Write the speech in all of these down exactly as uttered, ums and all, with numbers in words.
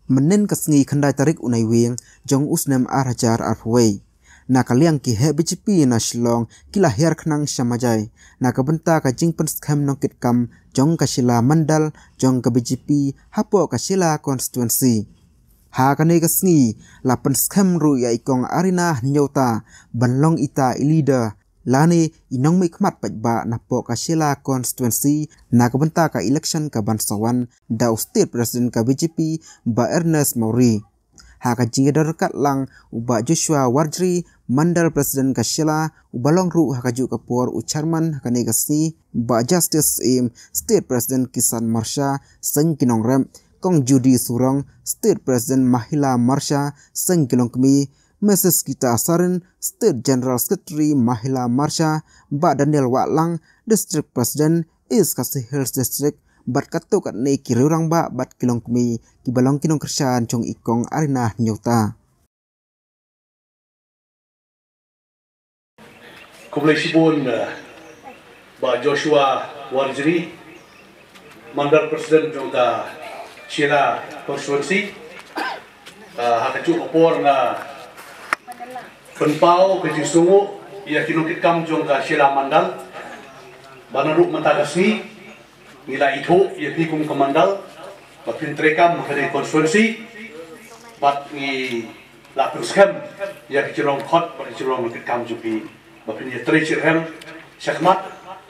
Mynnin ka sngi khyndai tarik u Naiwieng jong u snem ar hajar arphew wei, na ka liang ki heh B J P na Shillong ki la hiar khnang sha Majai na ka bynta ka jingpynskhem nongkitkam jong ka Shella Mandal jong ka B J P hapoh ka Shella constituency. Ha kane ka sngi la pynskhem ruh ïa i kong Arina Hynñiewta ban long ita i leader lane i nongmihkhmat paidbah napoh ka Shella constituency na ka bynta ka election ka ban sa wan da u state president ka B J P, Bah Ernest Mawrie. Ha ka jingïadon ryngkat lang u Bah Joshua Warjri, Mandal President ka Shella, uba long ruh ha kajuh ka por u chairman ha kane ka sngi, Bah Justice Syiem, State President Kisan Morcha seng ki nongrep, Kong Judy Surong, State President Mahila Morcha seng ki longkmie, Mrs Gita Sarin, State General Secretary Mahila Morcha, Bah Daniel Wahlang, District President, East Khasi Hills District, bad katto katne ki rangbah bad ki longkmie kiba long ki nongkyrshan jong i kong Arina Hynñiewta. Khublei shibun, eh, Bah Joshua Warjri, Mandal President jong ka Shella Constituency. Eh, ha kajuh ka por nga pynpaw ka jingsngewnguh ïa ki nongkitkam jong ka Shella Mandal ba naduh mynta ka sngi ngi la ithuh ïa phi kum ka Mandal ba phin treikam ha kane ka constituency, bad ngi la pynskhem ïa ki jinglong khot bad ki jinglong nongkitkam jong phi ba phin ïatrei shitrhem shakhmat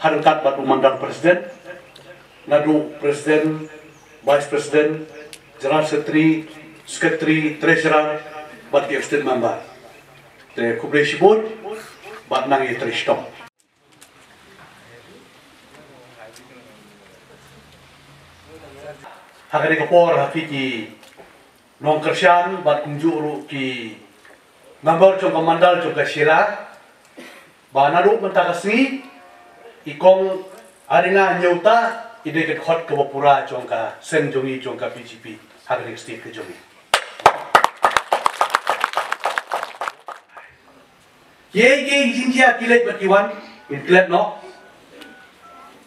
ha ryngkat bad u Mandal President, naduh President, Vice President, General Secretary, Secretary, Treasurer bad ki Assistant Member. Te khublei shibun bad nang ïatrei shitom. Ha kane ka por ha phi ki nongkyrshan bad kumjuh ruh ki member jong ka Mandal jong ka Shella, ba naduh mynta ka sngi i kong Arina Hynñiewta i dei ka dkhot kaba pura jong ka seng jong ngi jong ka B J P ha kane ka state ka jong ngi. Kiei kiei ki jingjia ki leit bad ki wan, ngin klet noh.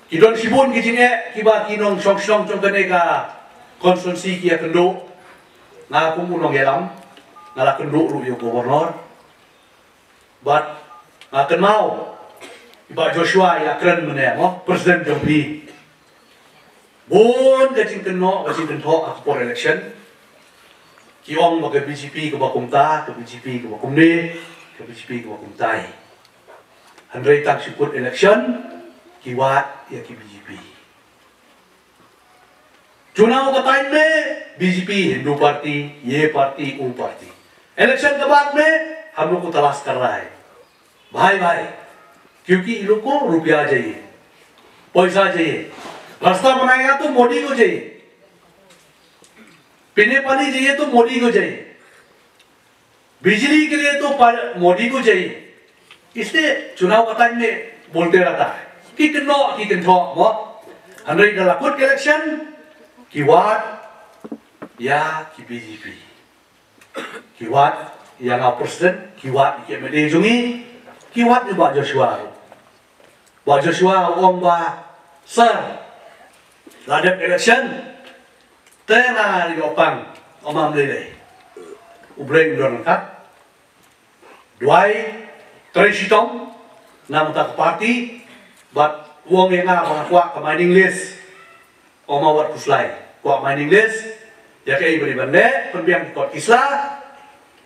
Ki don shibun ki jingeh kiba ki nongshong shnong jong kane ka constituency ki ïakynduh. Nga kum u nongïalam nga la kynduh ruh ïa u Governor. Bad nga kynmaw i Bah Joshua ïakren mynne mo, President jong phi. Bun ka jingkynnoh ka jingkynthoh ha ka por election. Ki ong ba ka B J P kaba kumta, ka B J P kaba kumne, ka B J P kaba kumtai. Hynrei tang shu kut election ki wad ïa ki B J P. चुनाव का टाइम में बीजेपी हिंदू पार्टी, ये पार्टी, वो पार्टी। इलेक्शन के बाद में हम लोग को तलाश कर रहा है भाई भाई, क्योंकि इन लोग को रुपया चाहिए, पैसा चाहिए। रास्ता बनाएगा तो मोदी को चाहिए, पीने पानी चाहिए तो मोदी को चाहिए, बिजली के लिए तो पा- मोदी को चाहिए। इसलिए चुनाव का टाइम में बोलते रहता है कि किन्नो की किन्थो मो, हनरे का लाकुट के इलेक्शन की वाट या की बीजेपी, की वाट या ना प्रेसिडेंट, की वाट की एमएलए जुंगी, की वाट ni Bah Joshua. Bah Joshua ong ba, sir, la dep election te nga ri opang, omam lele. U Blei u don ka. Duai trei shitom na mynta ka party, bad u ong ïa nga ba nga kwah ka mining lease. Ong ma wat kuslai, kwah mining lease. Ïa kaei ba dei ban leh, pynbiang ki kot ki sla.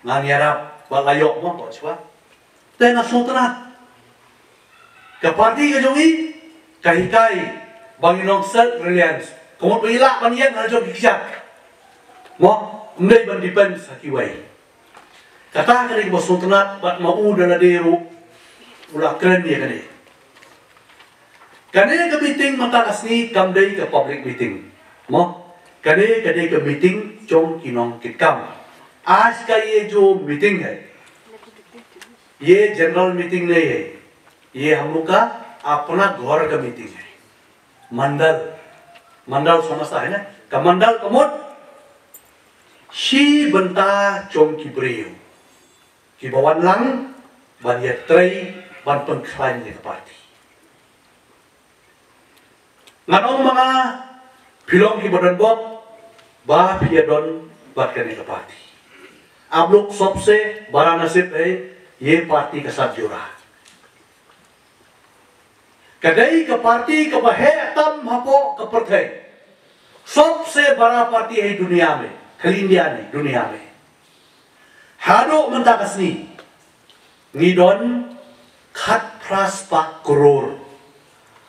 Ngan ïarap bad la ïoh mo, kwah shuwa. Te nga sngewtynnat. Ka party ka jong i ka hikai ba ngin long self reliance. Ka mut ba i lah ban ïeng ha la jong ki kjat. Mo, ym dei ban depend ha kiwei. Kata ka dei kaba sngewtynnat bad ma u da lade ruh u la kren ïa kane. Kane ka meeting mynta ka sngi kam dei ka public meeting. Mo, kane ka dei ka meeting jong ki nongkitkam. आज का ये जो मीटिंग है, ये जनरल मीटिंग नहीं है, ये हम लोग का अपना घर का मीटिंग है। मंडल, मंडल समझता है ना? Ka mandal ka mut shi bynta jong ki briew kiba wan lang ban ïatrei ban pynkhlaiñ ïa ka party. Ngan ong ma nga, phi long kiba don bok ba phi ïa don bad kane ka party. Ab luk sobse baransib ei, ye party ka sat jura. Ka dei ka party kaba heh tam hapoh ka pyrthei. Sobse bara party ei dunia me, khali India ne, dunia me. Haduh mynta ka sngi ngi don khatphra spah klur.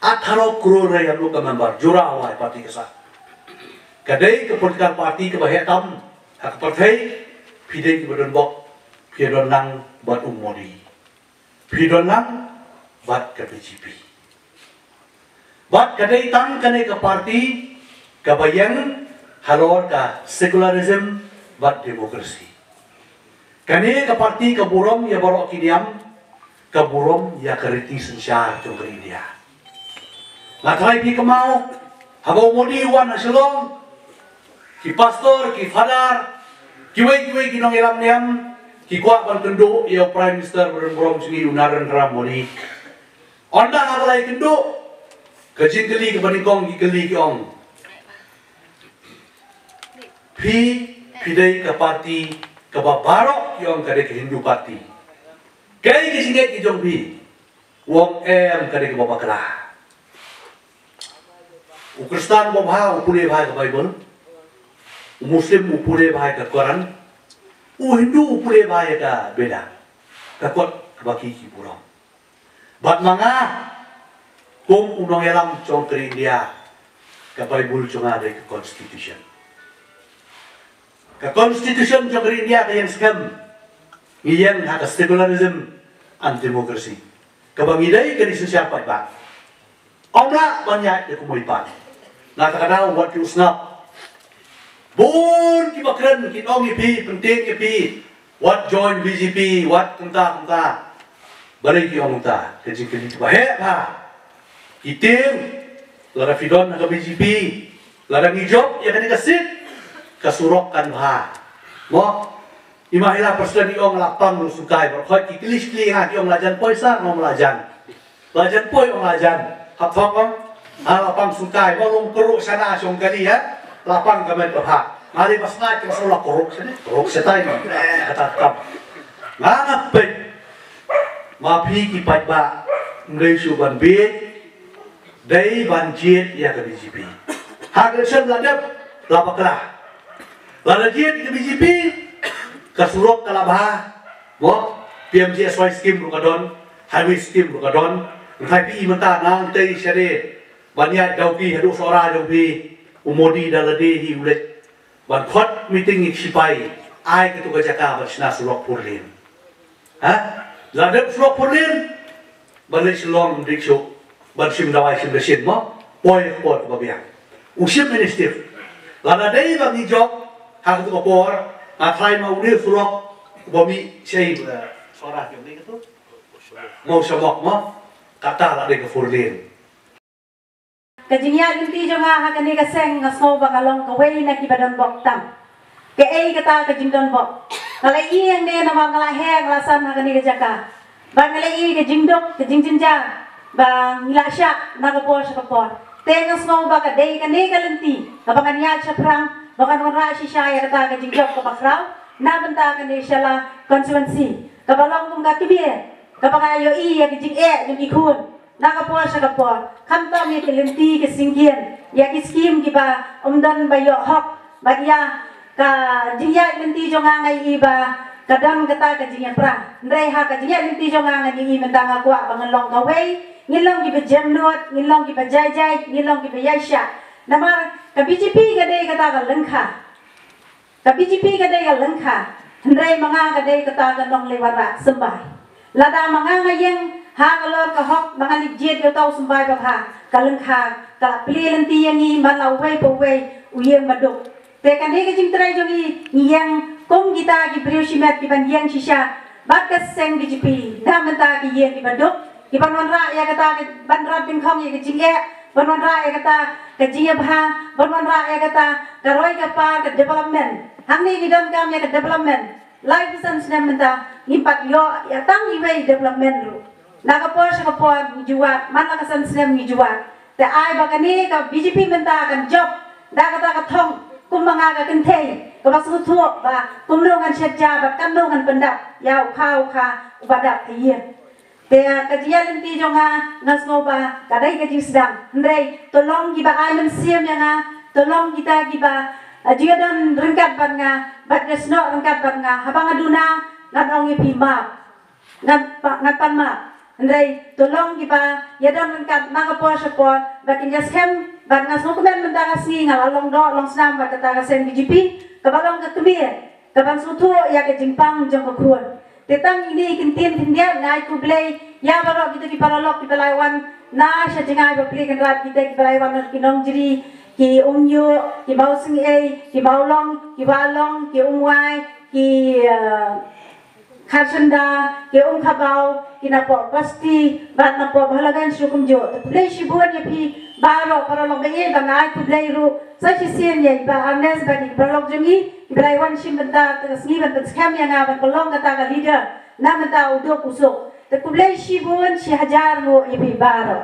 Atharo klur re ïa ka member jura wai party ka sat. Ka dei ka political party kaba heh tam ha ka pyrthei. Phi dei kiba don bok, phi don lang bad u Modi. Phi don lang bad ka B J P. Bad ka dei tang kane ka party kaba ïeng halor ka secularism bad democracy. Kane ka party ka burom ïa baroh ki niam, ka burom ïa ka riti synshar jong ka India. Nga tharai phi kynmaw haba u Modi u wan ha Shillong, ki pastor, ki father, kiwei kiwei ki nongïalam niam ki kwah ban kynduh ïa u Prime Minister ba don burom jong ngi u Narendra Modi. Ynda haba la ïakynduh, ka jingkylli kaba nyngkong ki kylli ki ong, phi, phi dei ka party kaba baroh ki ong ka dei ka Hindu party. Kaei ka jingngeit ka jong phi? U ong em, ka dei kaba bakla. U Khristan ba bha u pule bha ïa ka Baibl. U Muslim u pule bha ïa ka Koran. U Hindu u pule bha ïa ka Veda. Ka kot kaba ki ki burom. Bad ma nga kum u nongïalam jong ka ri India, ka Baibl jong nga dei ka constitution. Ka constitution jong ka ri India ka ïeng skhem ngi ïeng ha ka secularism and democracy. Kaba ngi dei ka ri synshar paidbah. Ym lah ban ïaid da kumno pat. Na kata ka daw wat ki u sngap. Bun kiba kren kin ong ïa phi, pyntieng ïa phi, wat join B J P, wat kumta kumta. Balei ki ong kumta? Ka jingkylli kaba heh bha. Ki tieng, lada phi don ha ka B J P, lada ngi jop ïa kane ka seat, ka surok kan bha. Mo, i Mahila President i ong la pang ruh sngewsih, bad khot ki kylli kylli nga ki ong la jan poisa, nga ong la jan. La jan poi ong la jan. Hap thok ong. Ha la pang sngewsih, mo long kyruk shana shong kali ha. La pang ka met ka pha. Nga dei ba sngaid ka sngewsih la kyruk shane. Kyruk shatai mo. Eh, kata kam. Nga nga peit. Ma phi ki paidbah. Ym dei shu ban bieit. Dei ban jied ïa ka B J P. Ha ka election la dep, la bakla. Lada jied ka B J P, ka surok ka la bha. Mo, P M G S Y scheme ruh ka don, highway scheme ruh ka don. Ngi tharai phi mynta nangtei shane ban ïaid dawki haduh Sohra jong phi, u Modi da lade hi u leit ban khot meeting ïa ki sipai, ai katu ka jaka ban shna surok four lane. Ha? La dep surok four lane, ban leit Shillong ym dik shuh, ban shim dawai shim dashin mo, poi ka por kaba biang. U Chief Minister, lada dei ba ngi jop ha katu ka por, nga tharai ma une u surok uba mih shei, eh, Sohra ki ong dei katu, Mawshynrut mo, kata la dei ka four lane. Ka jingïaid lynti jong nga ha kane ka seng nga sngew ba ka long kawei na kiba don bok tam. Kaei kata ka jingdon bok? Nga la ïohi hangne namar nga la heh, nga la san ha kane ka jaka. Bad nga la ïohi ka jingduk, ka jingjynjar ba ngi la shah na ka por sha ka por. Te nga sngew ba ka dei kane ka lynti kaba ngan ïaid shaphrang, ba ngan wanrah shisha ïa kata ka jingjop kaba khraw na bynta kane Shella constituency, kaba long kum ka kmie kaba nga ïohi ïa ka jingeh jong ki khun na ka por sha ka por, khamtam ïa ki lynti ki syngkien, ïa ki skim kiba ym don ba ïoh hok, bad ïa ka jingïaid lynti jong nga nga ïohi ba ka don kata ka jingïapra. Hynrei ha ka jingïaid lynti jong nga nga ïohi mynta nga kwah ba ngan long kawei, ngin long kiba jemnud, ngin long kiba jai jai, ngin long kiba ïaishah. Namar ka B J P ka dei kata ka lyngkha. Ka B J P ka dei ka lyngkha, hynrei ma nga ka dei kata ka nongleit wanrah symbai. Lada ma nga nga ïeng ha ka lor ka hok, ma nga leit jied ïa uta u symbai babha, ka lyngkha ka la plie lynti ïa ngi man la uwei pa uwei u ïeng ba duk. Te kane ka jingtrei jong ngi, ngi ïeng kum kita ki briew shimet kiban ïeng shisha bad ka seng B J P na bynta ki ïing kiba duk, kiban wanrah ïa kata, ban rat dyngkhong ïa ka jingeh, ban wanrah ïa kata ka jingïabha, ban wanrah ïa kata ka roi ka par, ka development. Hangne ngi donkam ïa ka development. Laiphew san snem mynta ngim pat ïoh ïa tang iwei development ruh. Na ka por sha ka por ngi ju wad, man la ka san snem ngi ju wad. Te ai ba kane ka B J P mynta kan jop da kata ka thong, kum ma nga ka kynthei, Kaba sngewthuh ba kumno ngan shet ja bad katno ngan pyndap ïa u kha u kha uba dap ha ïing. Te ka jingïaid lynti jong nga, nga sngew ba ka dei ka jingsdang. Hynrei to long kiba ai mynsiem ïa nga, to long kita kiba, eh, ju ïadon ryngkat bad nga bad ïasnoh ryngkat bad nga. Haba nga duna, ngan ong ïa phi map. Ngan pa-, ngan pan map. Hynrei to long kiba ïadon ryngkat na ka por sha por bad kin ïaskhem bad nga sngewkmen mynta ka sngi nga la long doh long snam bad kata ka seng B J P kaba long ka kmie kaban sngewthuh ïa ka jingpang jong ka khun. Te tang ine i kyntien khyndiat nga ai khublei ïa baroh kita ki paralok kiba la wan na sha jngai ba plie kynrad, kita kiba la wan na ki nongjri, ki Umñiuh, ki Mawsynei, ki Mawlong, ki Walong, ki Umwai, ki, eh, Kharshynda, ki Umkhabaw, ki napoh Basti bad napoh Bhaloganj ruh kumjuh. Te khublei shibun ïa phi baroh paralok ba ïeit, bad nga ai khublei ruh sa shisien ïa i Bah Ernest bad ïa ki paralok jong ngi kiba la wan shim bynta ka sngi ban pynskhem ïa nga ban pynlong kata ka leader na bynta u duk u suk. Te khublei shibun shi hajar nguh ïa phi baroh.